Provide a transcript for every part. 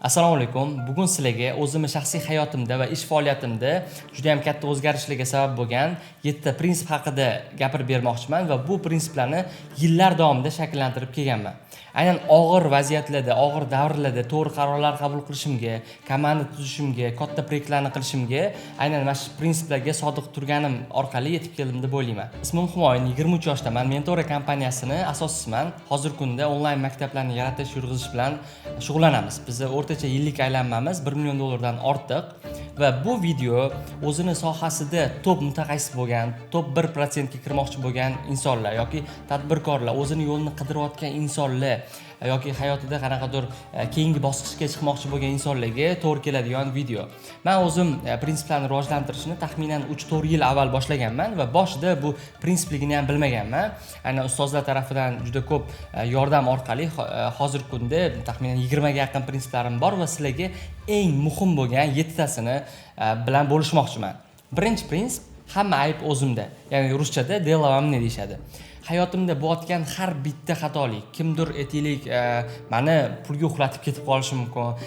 Assalomu alaykum. Bugun sizlarga o'zimni shaxsiy hayotimda va ish faoliyatimda juda ham katta o'zgarishlarga sabab bo'lgan 7 ta prinsip haqida gapirib bermoqchiman va bu prinsiplarni yillar davomida shakllantirib kelganman. Aynan og'ir vaziyatlarda, og'ir davrlarda to'g'ri qarorlar qabul qilishimga, komanda tuzishimga, katta proyektlarni qilishimga aynan mana shu prinsiplarga sodiq turganim orqali yetib keldim deb o'ylayman. Ismim Humoyun, 23 yoshdaman. Mentora kompaniyasini asoschisiman. Hozirgi kunda onlayn maktablarni yaratish, yurg'izish bilan shug'ullanamiz. Biz o'rtacha yillik aylanmamiz 1 million dollardan ortiq va bu video o'zini sohasida top mutaxassis bo'lgan, top 1% ga kirmoqchi bo'lgan insonlar yoki tadbirkorlar, o'zini yo'lini qidirayotgan insonlar yoki hayotida qanaqadir keyingi bosqichga chiqmoqchi bo'lgan insonlarga to'g'ri keladigan video. Men o'zim prinsiplarni rivojlantirishni taxminan 3-4 yil avval boshlaganman va boshida bu prinsipligini ham bilmaganman. Aynan ustozlar tarafidan juda ko'p yordam orqali hozirgi kunda taxminan 20 ga yaqin prinsiplarim bor va sizlarga eng muhim bo'lgan 7 tasini bilan bo'lishmoqchiman. Birinchi prinsip: hamma ayb o'zimda. Ya'ni ruschada "дело во мне" deyishadi. Hayotimda bo'layotgan har bitta xatolik, kimdir, aytaylik, mani pulga uxlatib ketib qolishi mumkin,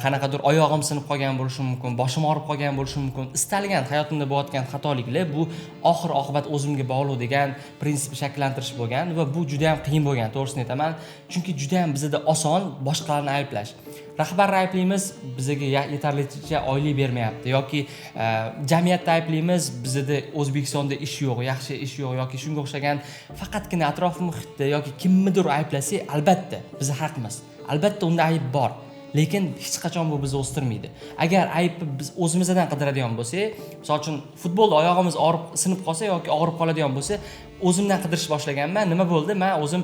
qanaqadir oyog'im sinib qolgan bo'lishi mumkin, boshim og'rib qolgan bo'lishi mumkin. Istalgan hayotimda bo'layotgan xatoliklar bu oxir oqibat o'zimga bog'liq degan prinsipni shakllantirish bo'lgan va bu juda ham qiyin bo'lgan, to'g'risini aytaman. Chunki juda ham bizada oson boshqalarni ayblash. Rahbarni ayblaymiz, bizga yetarlicha oylik bermayapti yoki jamiyatni ayblaymiz, bizada O'zbekistonda ish yo'q, yaxshi ish yo'q yoki shunga o'xshagan. Faqatgina atrof muhitda yoki kimnidir ayblasak, albatta biz haqmiz. Albatta unda ayb bor. Lekin hech qachon bu bizni o'stirmaydi. Agar aybni biz o'zimizdan qidiradigan bo'lsak, misol uchun futbolda oyog'imiz og'rib sinib qolsa yoki og'rib qoladigan bo'lsa, o'zimdan qidirish boshlaganman. Nima bo'ldi? Men o'zim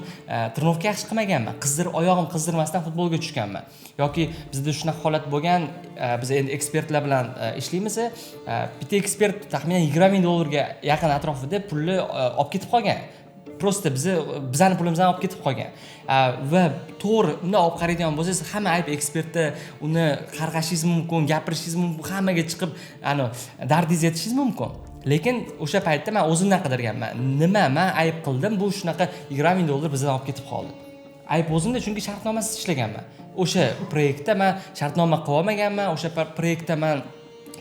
тренировка yaxshi qilmaganman. Oyog'im qizdirmasdan futbolga tushganman. Yoki bizda shunaqa holat bo'lgan, biz endi ekspertlar bilan ishlaymiz. Bitta ekspert taxminan 20 ming dollarga yaqin atrofida pulni olib ketib qolgan. Просто bizani pulimizni olib ketib qolgan. Va to'g'ri undan olib qaraydigan bo'lsangiz, hamma ayb ekspertda, uni qarg'ashingiz mumkin, gapirishingiz mumkin, hammaga chiqib, ani dardingizni aytishingiz mumkin. Lekin o'sha paytda men o'zimdan qidirganman. Nima men ayb qildim? Bu shunaqa 20 ming dollar bizdan olib ketib qoldi. Ayb o'zimda, chunki shartnomasiz ishlaganman. O'sha proyektda men shartnoma qilib olmaganman, o'sha proyektda men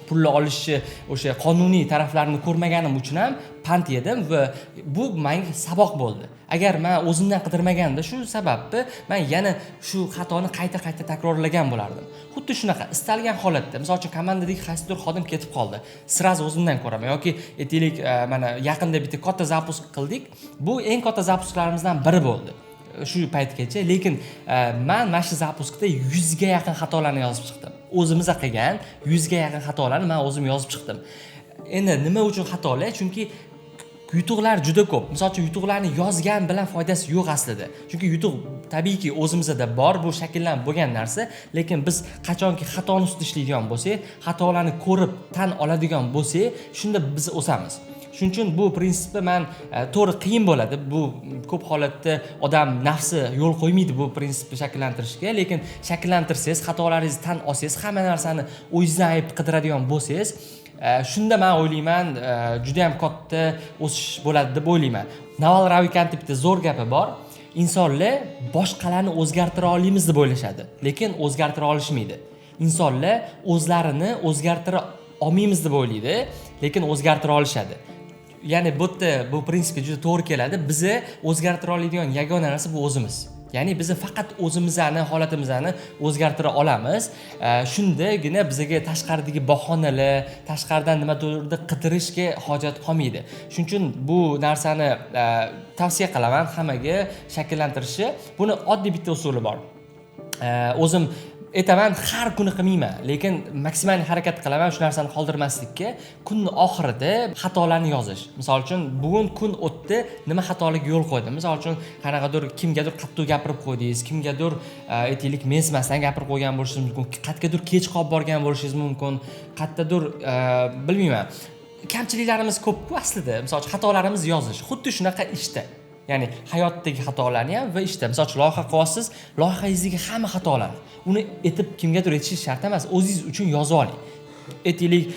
pulni olishni o'sha qonuniy taraflarini ko'rmaganim uchun ham pand yedim va bu menga saboq bo'ldi. Agar men o'zimdan qidirmaganimda shu sababni men yana shu xatoni qayta-qayta takrorlagan bo'lardim. Xuddi shunaqa istalgan holatda, misol uchun komandadagi qaysidir xodim ketib qoldi. Сразу o'zimdan ko'raman yoki aytaylik, mana yaqinda bitta katta запуск qildik. Bu eng katta запуск larimizdan biri bo'ldi shu paytgacha, lekin men mana shu запуск da 100 ga yaqin xatolarni yozib chiqdim. O'zimiz qilgan 100 ga yaqin xatolarni men o'zim yozib chiqdim. Endi nima uchun xatolar? Chunki yutuqlar juda ko'p. Misol uchun yutuqlarni yozgan bilan foydasi yo'q aslida. Chunki yutuq tabiiyki o'zimizda bor, bu shakllanib bo'lgan narsa, lekin biz qachonki xatoni ustida ishlaydigan bo'lsak, xatolarni ko'rib tan oladigan bo'lsak, shunda biz o'samiz. Shuning uchun bu prinsipni men to'g'ri qiyin bo'ladi. Bu ko'p holatda odam nafsi yo'l qo'ymaydi bu prinsipni shakllantirishga, lekin shakllantirsangiz, xatolaringizni tan olsangiz, hamma narsani o'zingizdan ayb qidiradigan bo'lsangiz, shunda men o'ylayman, juda ham katta o'sish bo'ladi deb o'ylayman. Naval Ravikantning bitta zo'r gapi bor. Insonlar boshqalarni o'zgartira olamiz deb o'ylashadi, lekin o'zgartira olishmaydi. Insonlar o'zlarini o'zgartira olmaymiz deb o'ylaydi, lekin o'zgartira olishadi. Ya'ni bu yerda bu prinsipga juda to'g'ri keladi. Bizni o'zgartira oladigan yagona narsa bu o'zimiz. Ya'ni biz faqat o'zimizni holatimizni o'zgartira olamiz. Shundagina bizga tashqaridagi bahonalar, tashqaridan nimadirni qidirishga hojat qolmaydi. Shuning uchun bu narsani tavsiya qilaman hammaga shakllantirishni. Buni oddiy bitta usuli bor. O'zim aytaman, har kuni qilmayman, lekin maksimal harakat qilaman shu narsani qoldirmaslikka. Kunni oxirida xatolarni yozish. Misol uchun bugun kun o'tdi, nima xatolikka yo'l qo'ydim? Misol uchun qanaqadir kimgadir qattiq gapirib qo'ydingiz, kimgadir aytaylik mensimasdan gapirib qo'ygan bo'lishingiz mumkin, qayergadir kech qolib borgan bo'lishingiz mumkin, qayerdadir bilmayman. Kamchiliklarimiz ko'p-ku aslida. Misol uchun xatolarimizni yozish. Xuddi shunaqa ishda. Ya'ni hayotdagi xatolarni ham va ishda. Misol uchun loyiha qilyapsiz, loyihangizdagi hamma xatolarni uni aytib kimgadir aytishingiz shart emas, o'zingiz uchun yozib oling. Aytaylik,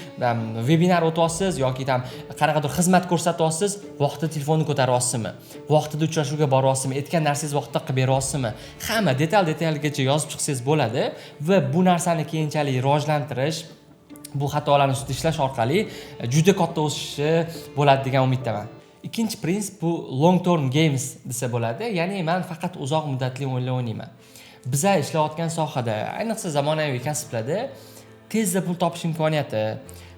vebinar o'tyapsiz yoki tam qanaqadir xizmat ko'rsatyapsiz, vaqtida telefonni ko'taryapsizmi, vaqtida uchrashuvga boryapsizmi, aytgan narsangizni vaqtida qilib beryapsizmi, hamma detal-detalgacha yozib chiqsangiz bo'ladi va bu narsani keyinchalik rivojlantirish, bu xatolarni ustida ishlash orqali juda katta o'sishi bo'ladi degan umiddaman. Ikkinchi prinsip bu long term games desa bo'ladi, ya'ni men faqat uzoq muddatli o'yinlar o'ynayman. Biza ishlayotgan sohada, ayniqsa zamonaviy kasblarda tezda pul topish imkoniyati,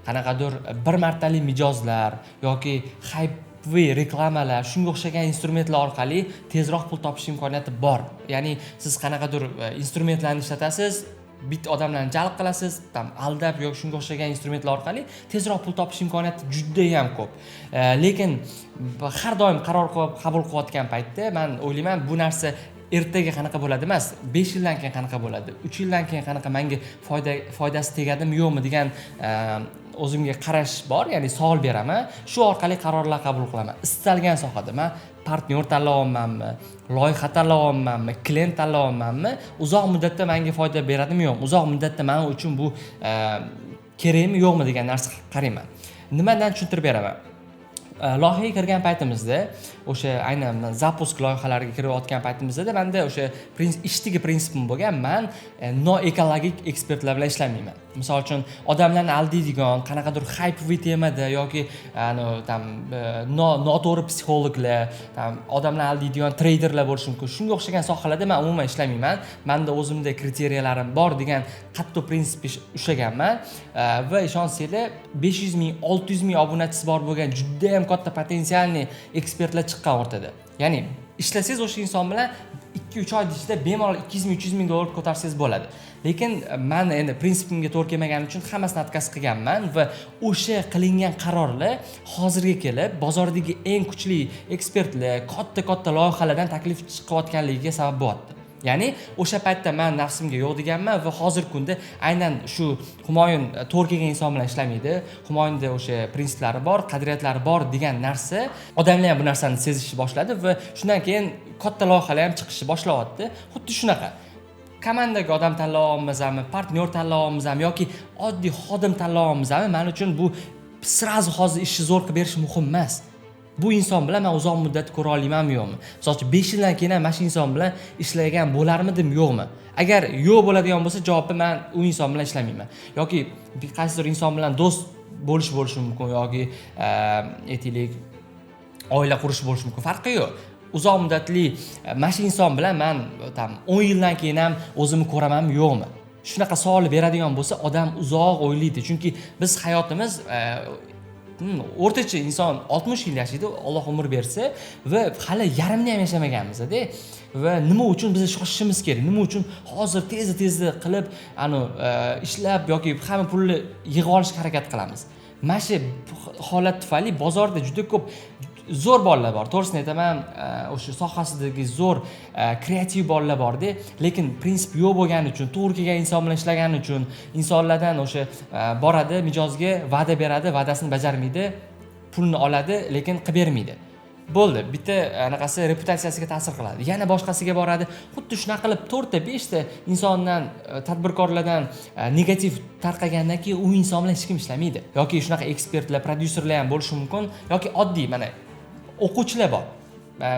qanaqadir bir martalik mijozlar yoki haypli reklamalar, shunga o'xshagan instrumentlar orqali tezroq pul topish imkoniyati bor. Ya'ni siz qanaqadir instrumentlarni ishlatasiz, bitta odamlarni jalb qilasiz, tam aldab yoki shunga o'xshagan instrumentlar orqali tezroq pul topish imkoniyati juda ham ko'p. Lekin har doim qaror qabul qilayotgan paytda men o'ylayman, bu narsa ertaga qanaqa bo'ladi emas, 5 yildan keyin qanaqa bo'ladi, 3 yildan keyin qanaqa menga foydasi tegadimi yo'qmi degan o'zimga qarash bor, ya'ni savol beraman, shu orqali qarorlar qabul qilaman. Istalgan sohada men partnyor tanlayapmanmi, loyiha tanlayapmanmi, klient tanlayapmanmi, uzoq muddatda menga foyda beradimi yo'qmi, uzoq muddatda men uchun bu kerakmi yo'qmi degan narsa qarayman. Nimadan tushuntirib beraman? Loyihaga kirgan paytimizda, o'sha aynan zapusk loyihalariga kirayotgan paytimizda menda o'sha ishdagi prinsipim bo'lgan, men noekologik ekspertlar bilan ishlamayman. Misol uchun odamlarni aldaydigan, qanaqadir haypli temada yoki tam noto'g'ri psixologlar, tam odamlarni aldaydigan treyderlar bo'lishi mumkin. Shunga o'xshagan sohalarda men umuman ishlamayman. Menda o'zimda kriteriyalarim bor degan qattiq prinsip ushlaganman. Va ishonsanglar, 500 ming, 600 ming obunachisi bor bo'lgan juda ham katta potensialli ekspertlar chiqqan o'rtada. Ya'ni ishlasangiz o'sha inson bilan 2-3 oy ichida bemalol 200 ming, 300 ming dollar ko'tarsangiz bo'ladi. Lekin men endi prinsipimga to'g'ri kelmagani uchun hammasini atkaz qilganman va o'sha qilingan qarorlar hozirga kelib bozordagi eng kuchli ekspertlar, katta-katta loyihalardan taklif chiqayotganligiga sabab bo'lyapti. Ya'ni o'sha paytda men nafsimga yo'q deganman va hozirgi kunda aynan shu Humoyun to'g'ri kelgan inson bilan ishlamaydi, Humoyunda o'sha prinsiplari bor, qadriyatlari bor degan narsa, odamlar ham bu narsani sezishni boshladi va shundan keyin katta loyihalar ham chiqishni boshlayapti. Xuddi shunaqa. Komandaga odam tanlayapmizmi, partnyor tanlayapmizmi yoki oddiy xodim tanlayapmizmi, men uchun bu sразу hozir ishni zo'r qilib berish muhim emas. Bu inson bilan men uzoq muddat ko'ra olamanmi yo'qmi? Misol uchun 5 yildan keyin ham mana shu inson bilan ishlagan bo'larmidim yo'qmi? Agar yo'q bo'ladigan bo'lsa, javobi men u inson bilan ishlamayman. Yoki qaysidir inson bilan do'st bo'lish mumkin yoki aytaylik oila qurish bo'lishi mumkin. Farqi yo'q. Uzoq muddatli mana shu inson bilan men tam 10 yildan keyin ham o'zimni ko'ramanmi yo'qmi? Shunaqa savol beradigan bo'lsa, odam uzoq o'ylaydi. Chunki biz hayotimiz o'rtacha inson 60 yil yashaydi, Alloh umr bersa va hali yarmini ham yashamaganmiz-da. Va nima uchun biz shoshishimiz kerak? Nima uchun hozir tez-tez qilib, ishlab yoki hamma pulni yig'ib olishga harakat qilamiz? Mana shu holat tufayli bozorda juda ko'p zo'r bolalar bor. To'g'risini aytaman, o'sha sohasidagi zo'r kreativ bolalar bor-da, lekin prinsip yo'q bo'lgani uchun, to'g'ri kelgan inson bilan ishlagani uchun insonlardan o'sha boradi, mijozga va'da beradi, va'dasini bajarmaydi, pulni oladi, lekin qilib bermaydi. Bo'ldi, bitta anaqasi reputatsiyasiga ta'sir qiladi. Yana boshqasiga boradi. Xuddi shunaqa qilib 4 ta 5 ta insondan, tadbirkorlardan negativ tarqagandan keyin u inson bilan hech kim ishlamaydi. Yoki shunaqa ekspertlar, prodyuserlar ham bo'lishi mumkin yoki oddiy mana o'quvchilar bor.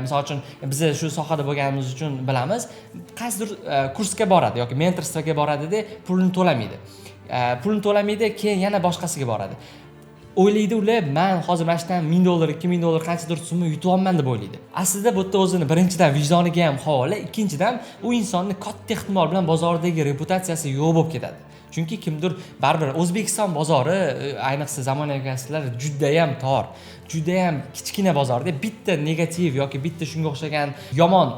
Misol uchun biz shu sohada bo'lganimiz uchun bilamiz, qaysidir kursga boradi yoki mentorstvoga boradida pulini to'lamaydi. Pulini to'lamaydi, keyin yana boshqasiga boradi. O'ylaydi ular, men hozir mana shundan $1000, $2000 qanchadir summa yutyapman deb o'ylaydi. Aslida bu yerda o'zini birinchidan vijdoniga ham havola, ikkinchidan u insonni katta ehtimol bilan bozordagi reputatsiyasi yo'q bo'lib ketadi. Chunki kimdir baribir O'zbekiston bozori, ayniqsa zamonaviy kasblar juda ham tor, juda ham kichkina bozorda bitta negativ yoki bitta shunga o'xshagan yomon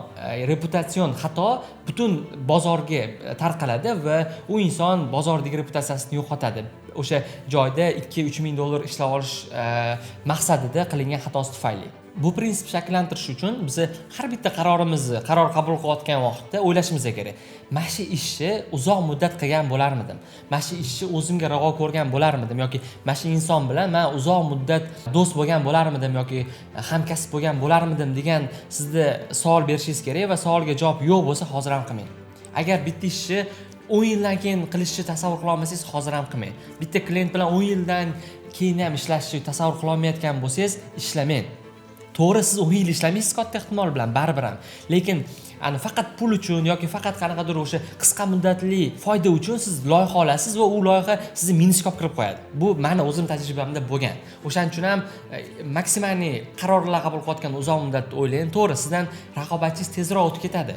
reputatsion xato butun bozorga tarqaladi va u inson bozordagi reputatsiyasini yo'qotadi. O'sha joyda 2-3 ming dollar ishlab olish maqsadida qilingan xatosi tufayli. Bu prinsip shakllantirish uchun biz har bitta qarorimizni, qaror qabul qilayotgan vaqtda o'ylashimiz kerak. Mana shu ishni uzoq muddat qilgan bo'larmidim? Mana shu ishni o'zimga ravo ko'rgan bo'larmidim yoki mana shu inson bilan men uzoq muddat do'st bo'lgan bo'larmidim yoki hamkasb bo'lgan bo'larmidim degan sizda savol berishingiz kerak va savolga javob yo'q bo'lsa hozir ham qilmang. Agar bitta ishni 10 yildan keyin qilishni tasavvur qila olmasangiz, hozir ham qilmang. Bitta klient bilan 10 yildan keyin ham ishlashni tasavvur qila olmayotgan bo'lsangiz, ishlamang. To'g'ri, siz 10 yil ishlamaysiz katta ehtimol bilan baribir ham. Lekin ani faqat pul uchun yoki faqat qanaqadir o'sha qisqa muddatli foyda uchun siz loyiha olasiz va u loyiha sizni minusga olib kirib qo'yadi. Bu mani o'zim tajribamda bo'lgan. O'shaning uchun ham maksimalniy qarorlar qabul qilayotgan uzoq muddatda o'ylang. To'g'ri, sizdan raqobatchingiz tezroq o'tib ketadi.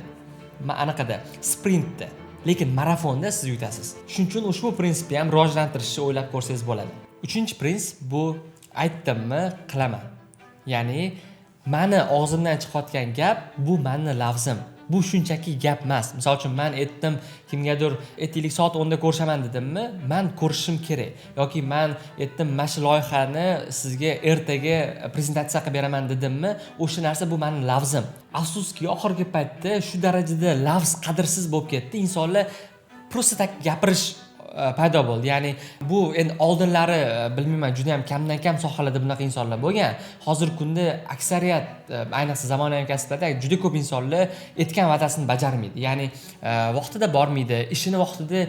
Anaqada, sprintda. Lekin marafonda siz yutasiz. Shuning uchun ushbu prinsipni ham rivojlantirishni o'ylab ko'rsangiz bo'ladi. Uchinchi prinsip bu aytdimmi, qilaman. Ya'ni mani og'zimdan chiqayotgan gap bu mani lafzim. Bu shunchaki gap emas. Misol uchun men aytdim kimgadir, aytaylik soat 10 da ko'rishaman dedimmi, men ko'rishim kerak. Yoki men aytdim mana shu loyihani sizga ertaga prezentatsiya qilib beraman dedimmi, o'sha narsa bu mani lafzim. Afsuski, oxirgi paytda shu darajada lafz qadrsiz bo'lib ketdi. Insonlar просто так gapirish paydo bo'ldi. Ya'ni bu endi oldinlari bilmayman, juda ham kamdan kam sohalarda bunaqa insonlar bo'lgan. Hozirgi kunda aksariyat, ayniqsa zamonaviy kasblarda juda ko'p insonlar aytgan va'dasini bajarmaydi. Ya'ni vaqtida bormaydi, ishini vaqtida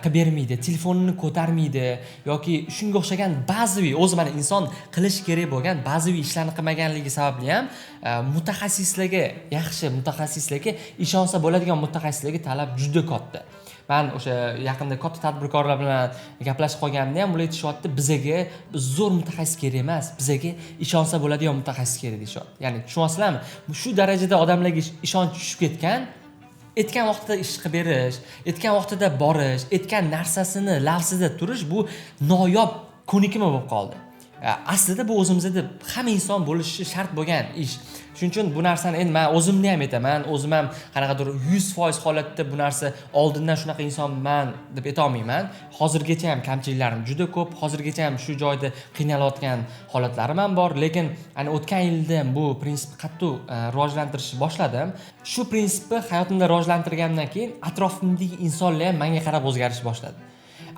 qilib bermaydi, telefonini ko'tarmaydi yoki shunga o'xshagan ba'ziviy, o'zi mana inson qilish kerak bo'lgan ba'ziviy ishlarni qilmaganligi sababli ham mutaxassislarga, yaxshi mutaxassislarga, ishonsa bo'ladigan mutaxassislarga talab juda katta. Men o'sha yaqinda katta tadbirkorlar bilan gaplashib qolganimda ham ular aytishyapti, bizaga zo'r mutaxassis kerak emas, bizaga ishonsa bo'ladigan mutaxassis kerak deyishyapti. Ya'ni tushunyapsizlarmi? Shu darajada odamlarga ishonch tushib ketgan, aytgan vaqtida ish qilib berish, aytgan vaqtida borish, aytgan narsasini lafzida turish bu noyob ko'nikma bo'lib qoldi. Aslida bu o'zimizda hamma inson bo'lishi shart bo'lgan ish. Shuning uchun bu narsani endi men o'zimni ham aytaman, o'zim ham qanaqadir 100% holatda bu narsa oldindan shunaqa insonman deb ayta olmayman. Hozirgacha ham kamchiliklarim juda ko'p, hozirgacha ham shu joyda qiynalayotgan holatlarim ham bor, lekin ana o'tgan yilda ham bu prinsipni qattiq rivojlantirishni boshladim. Shu prinsipni hayotimda rivojlantirganimdan keyin atrofimdagi insonlar ham menga qarab o'zgarish boshladi.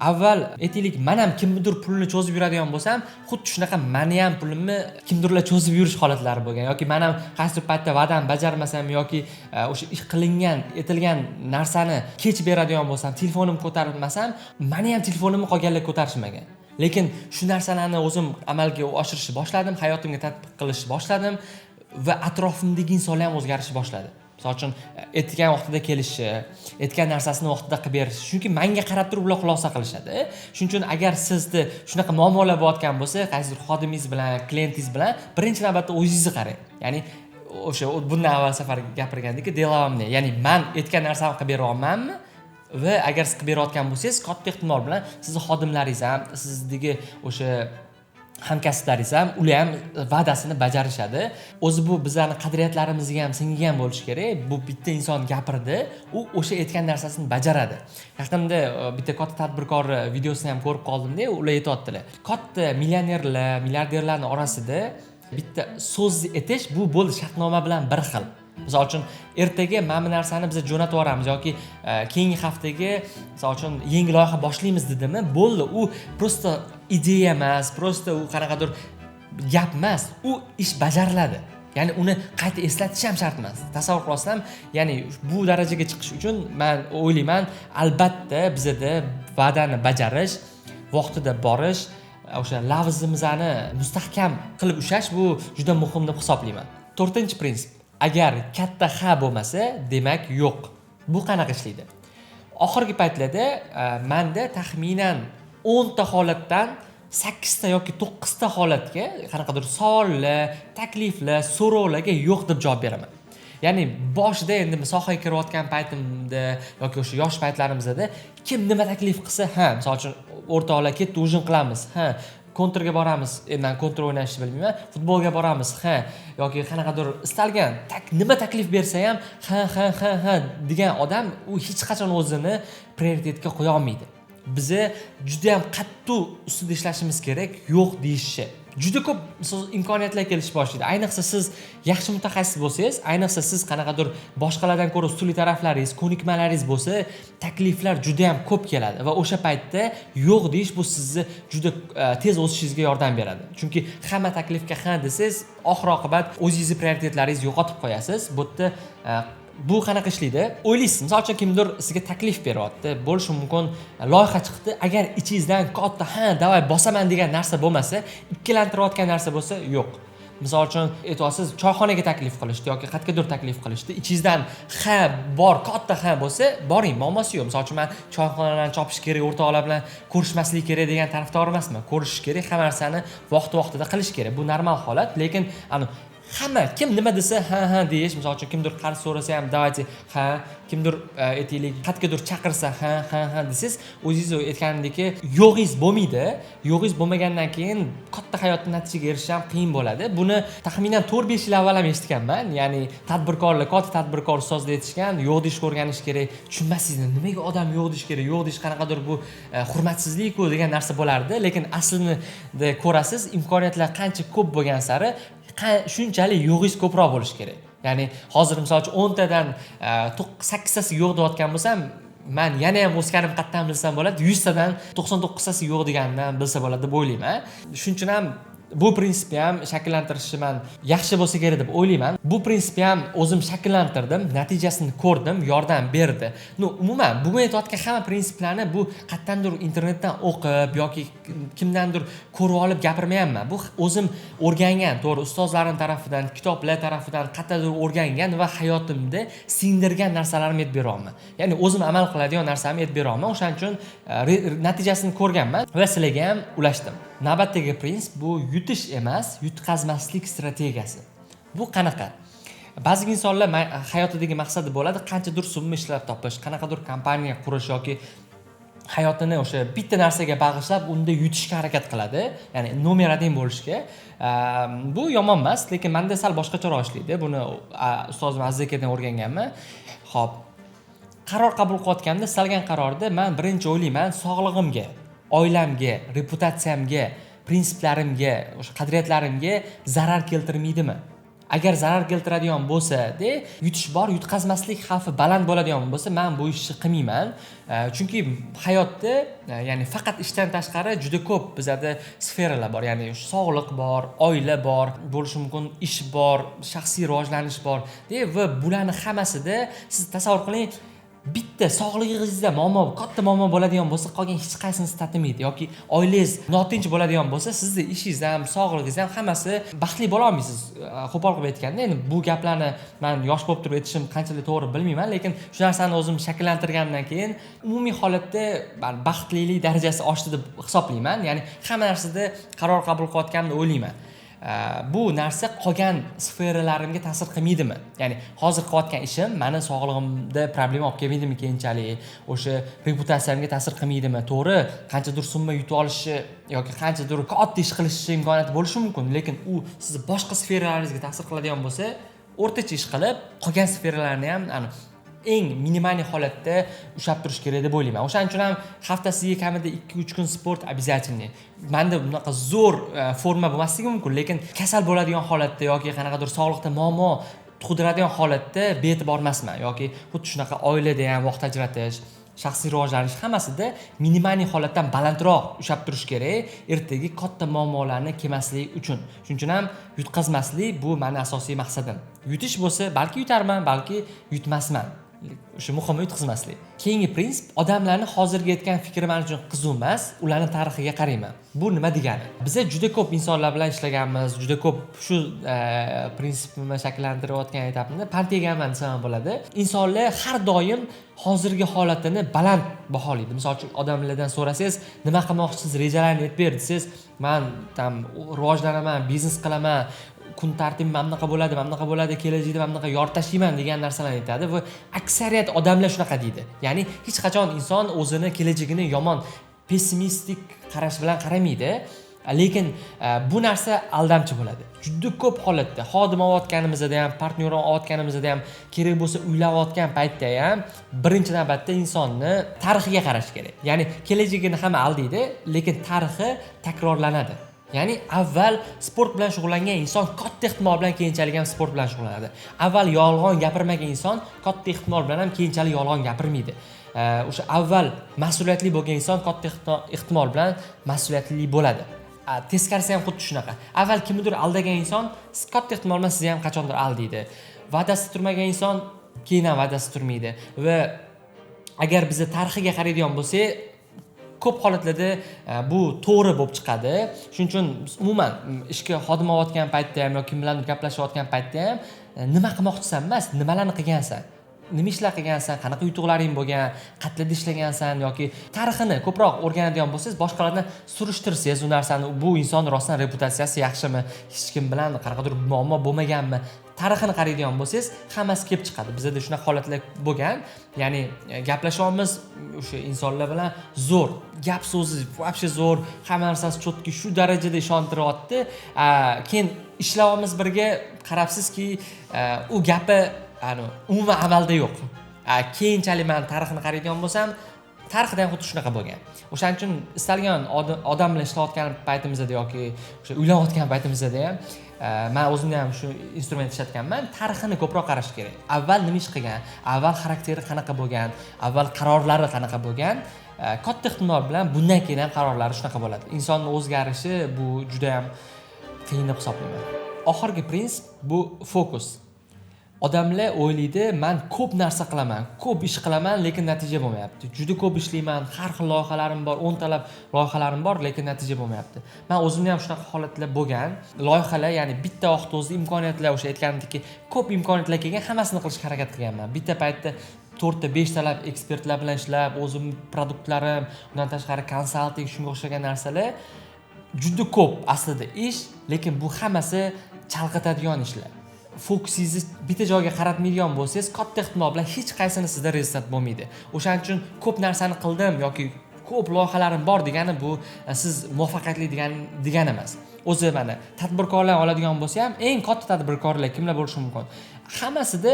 Avval aytaylik, men ham kimnidir pulini cho'zib yuradigan bo'lsam, xuddi shunaqa meni ham pulimni kimdirlar cho'zib yurish holatlari bo'lgan yoki men ham qaysidir paytda va'damni bajarmasam yoki o'sha ish qilingan, etilgan narsani kech beradigan bo'lsam, telefonimni ko'tarmasam, meni ham telefonimni qolganlar ko'tarishmagan. Lekin shu narsalarni o'zim amalga oshirishni boshladim, hayotimga tatbiq qilishni boshladim va atrofimdagi insonlar ham o'zgarishni boshladi. Misol uchun aytgan vaqtida kelishi, aytgan narsasini vaqtida qilib berishi. Chunki menga qarab turib ular xulosa qilishadi. Shuning uchun agar sizda shunaqa muammolar bo'layotgan bo'lsa, qaysidir xodimingiz bilan, klientingiz bilan birinchi navbatda o'zingizni qarang. Ya'ni o'sha bundan avval safar gapirgandek, delavamni, ya'ni men aytgan narsamni qilib bera olmanmi? Va agar siz qilib berayotgan bo'lsangiz, katta ehtimol bilan sizni xodimlaringiz ham, sizdagi o'sha hamkasblaringiz ham, ular ham va'dasini bajarishadi. O'zi bu bizlarning qadriyatlarimizga ham singgan bo'lishi kerak. Bu bitta inson gapirdi, u o'sha aytgan narsasini bajaradi. Yaqinda bitta katta tadbirkor videosini ham ko'rib qoldimda, ular aytyaptilar. Katta millionerlar, milliarderlarning orasida bitta so'zni aytish bu bo'ldi shartnoma bilan bir xil. Misol uchun ertaga mana bu narsani biz jo'natib yuboramiz yoki keyingi haftaga misol uchun yangi loyiha boshlaymiz dedimi, bo'ldi, u просто ideya emas, просто u qanaqadir gap emas, u ish bajariladi. Ya'ni uni qayta eslatish ham shart emas. Tasavvur qilasizmi? Ya'ni bu darajaga chiqish uchun men o'ylayman, albatta bizada va'dani bajarish, vaqtida borish, o'sha lafzimizni mustahkam qilib ushlash bu juda muhim deb hisoblayman. 4-chi prinsip. Agar katta ha bo'lmasa, demak yo'q. Bu qanaqa ishlaydi? Oxirgi paytlarda menda taxminan 10 ta holatdan 8 ta yoki 9 ta holatga qanaqadir savollar, takliflar, so'rovlarga yo'q deb javob beraman. Ya'ni boshida endi sohaga kirayotgan paytimda yoki o'sha yosh paytlarimizda kim nima taklif qilsa, ha, misol uchun o'rtoqlar ketdi, ujin qilamiz, ha, kontrga boramiz, endi men kontr o'ynashni bilmayman, futbolga boramiz, ha, yoki qanaqadir istalgan nima taklif bersa ham ha ha ha ha degan odam u hech qachon o'zini prioritetga qo'ya olmaydi. Biza juda ham qattiq ustida ishlashimiz kerak, yo'q deyishni. Juda ko'p imkoniyatlar kelish boshlaydi. Ayniqsa siz yaxshi mutaxassis bo'lsangiz, ayniqsa siz qanaqadir boshqalardan ko'ra ustunlik taraflaringiz, ko'nikmalaringiz bo'lsa, takliflar juda ham ko'p keladi va o'sha paytda yo'q deyish bu sizni juda tez o'sishingizga yordam beradi. Chunki hamma taklifga ha desangiz, oxir oqibat o'zingizni prioritetlaringizni yo'qotib qo'yasiz. Bu yerda Bu qanaqa ishlaydi? O'ylaysiz, misol uchun kimdir sizga taklif beryapti, bo'lishi mumkin loyiha chiqdi, agar ichingizdan katta ha давай bosaman degan narsa bo'lmasa, ikkilantirayotgan narsa bo'lsa, yo'q. Misol uchun aytyapsiz, choyxonaga taklif qilishdi yoki qayergadir taklif qilishdi, ichingizdan ha bor, katta ha bo'lsa, boring, muammosi yo'q. Misol uchun man choyxonalarni chopish kerak, o'rtoqlar bilan ko'rishmaslik kerak degan tarafdor emasman. Ko'rishish kerak, hamma narsani vaqti vaqtida qilish kerak, bu normal holat. Lekin hamma kim nima desa ha ha deyish, misol uchun kimdir qarz so'rasa ham давайте ha, kimdir aytaylik qayergadir chaqirsa ha ha ha desangiz, o'zingiz aytganimdek yo'g'ingiz bo'lmaydi. Yo'g'ingiz bo'lmagandan keyin katta hayotda natijaga erishish ham qiyin bo'ladi. Buni taxminan 4-5 yil avval ham eshitganman. Ya'ni tadbirkorlar, katta tadbirkor ustozlar aytishgan, yo'q deyishni o'rganish kerak. Tushunmassiz, nimaga odam yo'q deyish kerak, yo'q deyish qanaqadir bu hurmatsizlik-ku degan narsa bo'lardi. Lekin aslida ko'rasiz, imkoniyatlar qancha ko'p bo'lgan sari shunchalik yo'g'ingiz ko'proq bo'lishi kerak. Ya'ni hozir misol uchun 10 tadan 8tasi yo'q deyotgan bo'lsam, man yana ham o'sganim qayerdan bilsam bo'ladi, 100 tadan 99tasi yo'q degandan bilsa bo'ladi deb o'ylayman. Shuning uchun ham bu prinsipni ham shakllantirishni man yaxshi bo'lsa kerak deb o'ylayman. Bu prinsipni ham o'zim shakllantirdim, natijasini ko'rdim, yordam berdi. Umuman bugun aytayotgan hamma prinsiplarni bu qayerdandir internetdan o'qib yoki kimdandir ko'rib olib gapirmayapman. Bu o'zim o'rgangan, to'g'ri, ustozlarim tarafidan, kitoblar tarafidan qayerdadir o'rgangan va hayotimda singdirgan narsalarimni aytib beryapman. Ya'ni o'zim amal qiladigan narsamni aytib beryapman. O'shaning uchun natijasini ko'rganman va sizlarga ham ulashdim. Navbatdagi prinsip bu yutish emas, yutqazmaslik strategiyasi. Bu qanaqa? Ba'zi insonlar hayotidagi maqsadi bo'ladi qanchadir summa ishlab topish, qanaqadir kompaniya qurish yoki hayotini o'sha bitta narsaga bag'ishlab unda yutishga harakat qiladi, ya'ni nomer 1 bo'lishga. Bu yomon emas, lekin menda sal boshqacharoq ishlaydi. Buni ustozim Aziz akadan o'rganganman. Xo'p, qaror qabul qilayotganda istalgan qarorda men birinchi o'ylayman sog'lig'imga, oilamga, reputatsiyamga, prinsiplarimga, o'sha qadriyatlarimga zarar keltirmaydimi? Agar zarar keltiradigan bo'lsa, de, yutish bor, yutqazmaslik xavfi baland bo'ladigan bo'lsa, men bu ishni qilmayman. Chunki hayotda, ya'ni faqat ishdan tashqari juda ko'p bizada sferalar bor. Ya'ni sog'liq bor, oila bor, bo'lishi mumkin ish bor, shaxsiy rivojlanish bor. De, va bularni hammasida siz tasavvur qiling, bitta sog'lig'ingizda muammo, katta muammo bo'ladigan bo'lsa, qolgan hech qaysinisi tatimaydi yoki oilangiz notinch bo'ladigan bo'lsa, sizni ishingiz ham, sog'lig'ingiz ham hammasi baxtli bo'la olmaysiz. Qo'pol qilib aytganda, endi bu gaplarni men yosh bo'lib turib aytishim qanchalik to'g'ri bilmayman, lekin shu narsani o'zim shakllantirganimdan keyin umumiy holatda baxtlilik darajasi oshdi deb hisoblayman. Ya'ni hamma narsada qaror qabul qilayotganimni o'ylayman. Bu narsa qolgan sferalarimga ta'sir qilmaydimi? Ya'ni hozir qilayotgan ishim meni sog'lig'imda problema olib kelmaydimi keyinchalik? O'sha reputatsiyamga ta'sir qilmaydimi? To'g'ri, qanchadir summa yutib olishi yoki qanchadir katta ish qilishi imkoniyati bo'lishi mumkin, lekin u sizni boshqa sferalaringizga ta'sir qiladigan bo'lsa, o'rtacha ish qilib, qolgan sferalarni ham eng minimal holatda ushlab turish kerak deb o'ylayman. O'shaning uchun ham haftasiga kamida 2-3 kun sport обязательный. Menda bunaqa zo'r forma bo'lmasligi mumkin, lekin kasal bo'ladigan holatda yoki qanaqadir sog'liqda muammo tug'diradigan holatda bee'tibor emasman yoki xuddi shunaqa oilada ham vaqt ajratish, shaxsiy rivojlanish hammasida minimal holatdan balandroq ushlab turish kerak, ertaga katta muammolarni kelmasligi uchun. Shuning uchun ham yutqazmaslik bu meni asosiy maqsadim. Yutish bo'lsa, balki yutarman, balki yutmasman. O'sha muhimi yutqizmaslik. Keyingi prinsip, odamlarni hozirgi aytgan fikri men uchun qiziq emas, ularning tarixiga qarayman. Bu nima degani? Biz juda ko'p insonlar bilan ishlaganmiz, juda ko'p shu prinsipni shakllantirayotgan etapimda pand yeganman desam ham bo'ladi. Insonlar har doim hozirgi holatini baland baholaydi. Misol uchun odamlardan so'rasangiz, nima qilmoqchisiz, rejalarni aytib ber desangiz, men tam rivojlanaman, biznes qilaman, kun tartibim mana bunaqa bo'ladi, mana bunaqa bo'ladi, kelajakda mana bunaqa yorib tashlayman degan narsalarni aytadi va aksariyat odamlar shunaqa deydi. Ya'ni hech qachon inson o'zini kelajagini yomon, pessimistik qarash bilan qaramaydi. Lekin bu narsa aldamchi bo'ladi. Juda ko'p holatda xodim olayotganimizda ham, partnyor olayotganimizda ham, kerak bo'lsa uylanayotgan paytda ham birinchi navbatda insonni tarixiga qarash kerak. Ya'ni kelajagini hamma aldaydi, lekin tarixi takrorlanadi. Ya'ni avval sport bilan shug'ullangan inson katta ehtimol bilan keyinchalik ham sport bilan shug'ullanadi. Avval yolg'on gapirmagan inson katta ehtimol bilan ham keyinchalik yolg'on gapirmaydi. O'sha avval mas'uliyatli bo'lgan inson katta ehtimol bilan mas'uliyatli bo'ladi. Teskarisi ham xuddi shunaqa. Avval kimnidir aldagan inson katta ehtimol bilan sizni ham qachondir aldaydi. Va'dasida turmagan inson keyin ham va'dasi turmaydi. Va agar biz tarixiga qaraydigan bo'lsak, ko'p holatlarda bu to'g'ri bo'lib chiqadi. Shuning uchun umuman ishga xodim olayotgan paytda ham yoki kim bilandir gaplashayotgan paytda ham nima qilmoqchisan emas, nimalarni qilgansan, nima ishlar qilgansan, qanaqa yutuqlaring bo'lgan, qayerlarda ishlagansan yoki tarixini ko'proq o'rganadigan bo'lsangiz, boshqalardan surishtirsangiz u narsani, bu inson rostdan reputatsiyasi yaxshimi, hech kim bilan qanaqadir muammo bo'lmaganmi, tarixini qaraydigan bo'lsangiz, hammasi kelib chiqadi. Bizda shunaqa holatlar bo'lgan, ya'ni gaplashyapmiz o'sha insonlar bilan, zo'r, gap so'zi вообще zo'r, hamma narsasi cho'tki, shu darajada ishontiryapti. Keyin ishlayapmiz birga, qarabsizki, u gapi umuman amalda yo'q. Keyinchalik men tarixini qaraydigan bo'lsam, tarixida ham xuddi shunaqa bo'lgan. O'shaning uchun istalgan odam bilan ishlayotgan paytimizda yoki o'sha uylanayotgan paytimizda ham men o'zimda ham shu instrument ishlatganman. Tarixini ko'proq qarash kerak. Avval nima ish qilgan, avval xarakteri qanaqa bo'lgan, avval qarorlari qanaqa bo'lgan. Katta ehtimol bilan bundan keyin ham qarorlari shunaqa bo'ladi. Insonning o'zgarishi bu juda ham qiyin deb hisoblayman. Oxirgi prinsip bu fokus. Odamlar o'ylaydi, men ko'p narsa qilaman, ko'p ish qilaman, lekin natija bo'lmayapti. Juda ko'p ishlayman, har xil loyihalarim bor, 10 talab loyihalarim bor, lekin natija bo'lmayapti. Men o'zimda ham shunaqa holatlar bo'lgan. Loyihalar, ya'ni bitta vaqt o'zida imkoniyatlar, o'sha aytganimdek, ko'p imkoniyatlar kelgan, hammasini qilishga harakat qilganman. Bitta paytda 4 ta 5 talab ekspertlar bilan ishlab, o'zim produktlarim, undan tashqari konsalting, shunga o'xshagan narsalar juda ko'p aslida ish, lekin bu hammasi chalg'itadigan ishlar. Fokusingizni bitta joyga qaratmaydigan bo'lsangiz, katta ehtimol bilan hech qaysini sizda rezultat bo'lmaydi. O'shaning uchun ko'p narsani qildim yoki ko'p loyihalarim bor degani bu siz muvaffaqiyatli degani emas. O'zi mana tadbirkorlar oladigan bo'lsa ham, eng katta tadbirkorlar kimlar bo'lishi mumkin? Hammasida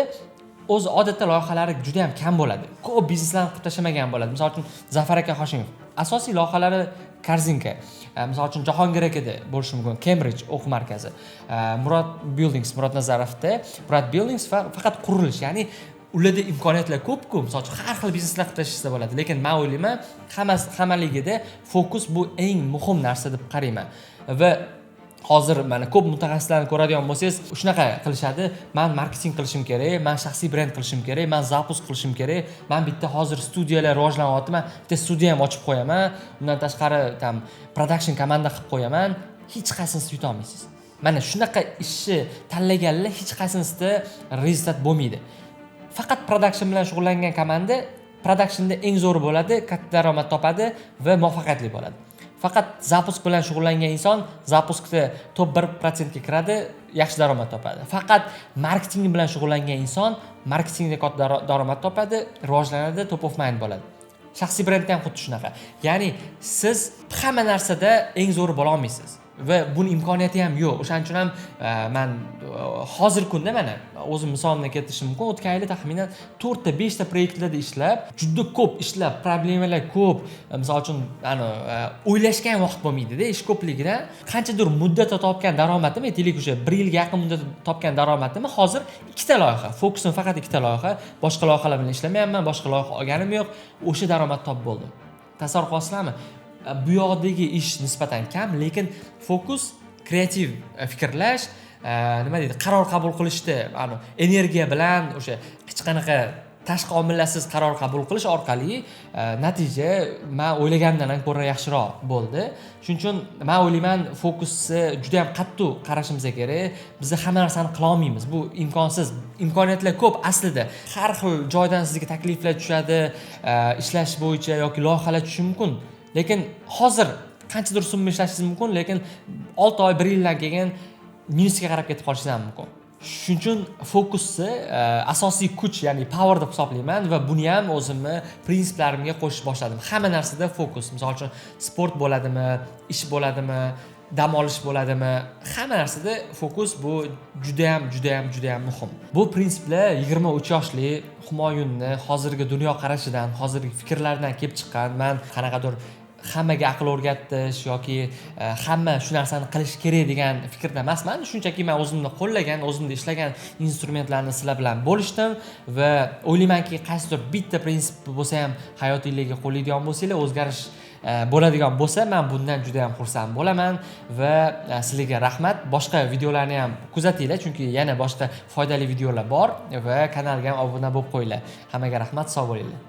o'zi odatda loyihalari juda ham kam bo'ladi. Ko'p bizneslarni qilib tashlamagan bo'ladi. Misol uchun Zafar aka Hoshimov asosiy loyihalari Korzinka. Misol uchun Jahongir akada bo'lishi mumkin, Cambridge o'quv markazi. Murod Buildings, Murod Nazarovda Murod Buildings faqat qurilish, ya'ni ularda imkoniyatlar ko'p-ku. Misol uchun har xil bizneslar qilib tashlashsa bo'ladi, lekin men o'ylayman, hammaligida fokus bu eng muhim narsa deb qarayman. Va hozir mana ko'p mutaxassislarni ko'radigan bo'lsangiz, shunaqa qilishadi. Men marketing qilishim kerak, men shaxsiy brend qilishim kerak, men zapus qilishim kerak, men bitta hozir studiyalar rivojlanyapti, men bitta studiya ham ochib qo'yaman, undan tashqari tam production komanda qilib qo'yaman. Hech qaysinisini yuta olmaysiz. Mana shunaqa ishni tanlaganlar hech qaysinisida rezultat bo'lmaydi. Faqat production bilan shug'ullangan komanda productionda eng zo'ri bo'ladi, katta daromad topadi va muvaffaqiyatli bo'ladi. Faqat zapusk bilan shug'ullangan inson zapuskda top 1% ga kiradi, yaxshi daromad topadi. Faqat marketing bilan shug'ullangan inson marketingda katta daromad topadi, rivojlanadi, top of mind bo'ladi. Shaxsiy brendda ham xuddi shunaqa. Ya'ni siz hamma narsada eng zo'ri bo'la olmaysiz va buni imkoniyati ham yo'q. O'shaning uchun ham men hozirgi kunda mana o'zim misolimdan keltirishim mumkin. O'tgan yili taxminan 4 ta 5 ta proyektlarda ishlab, juda ko'p ishlab, problemalar ko'p. Misol uchun, o'ylashga ham vaqt bo'lmaydi-da, ish ko'pligidan. Qanchadir muddatda topgan daromadim, aytaylik o'sha 1 yilga yaqin muddatda topgan daromadim hozir 2 ta loyiha. Fokusim faqat 2 ta loyiha. Boshqa loyihalar bilan ishlamayapman, boshqa loyiha olganim yo'q. O'sha daromad topib bo'ldim. Tasavvur qilasizlarmi? Bu yoqdagi ish nisbatan kam, lekin fokus kreativ fikrlash, nima deydi, qaror qabul qilishda, energiya bilan o'sha hech qanaqa tashqi omillarsiz qaror qabul qilish orqali natija men o'ylaganimdan ham ko'ra yaxshiroq bo'ldi. Shuning uchun men o'ylayman, fokusni juda ham qattiq qarashimiz kerak. Biz hamma narsani qila olmaymiz. Bu imkonsiz. Imkoniyatlar ko'p aslida. Har xil joydan sizga takliflar tushadi, ishlash bo'yicha yoki loyihalar tushishi mumkin. Lekin hozir qanchadir summa ishlashingiz mumkin, lekin 6 oy, 1 yildan keyin minusga qarab ketib qolishingiz ham mumkin. Shuning uchun fokusni asosiy kuch, ya'ni power deb hisoblayman va buni ham o'zimni prinsiplarimga qo'shib boshladim. Hamma narsada fokus. Misol uchun sport bo'ladimi, ish bo'ladimi, dam olish bo'ladimi, hamma narsada fokus bu juda ham, juda ham, juda ham muhim. Bu prinsiplar 23 yoshli Humoyunni hozirgi dunyo qarashidan, hozirgi fikrlaridan kelib chiqqan. Men qanaqadir hammaga aql o'rgatish yoki hamma shu narsani qilish kerak degan fikrda emasman. Shunchaki men o'zimni qo'llagan, o'zimda ishlagan instrumentlarni sizlar bilan bo'lishdim va o'ylaymanki, qaysidir bitta prinsip bo'lsa ham hayotingizga qo'llaydigan bo'lsanglar, o'zgarish bo'ladigan bo'lsa, men bundan juda ham xursand bo'laman va sizlarga rahmat. Boshqa videolarni ham kuzatinglar, chunki yana boshqa foydali videolar bor va kanalga ham obuna bo'lib qo'yinglar. Hammaga rahmat, sog' bo'linglar.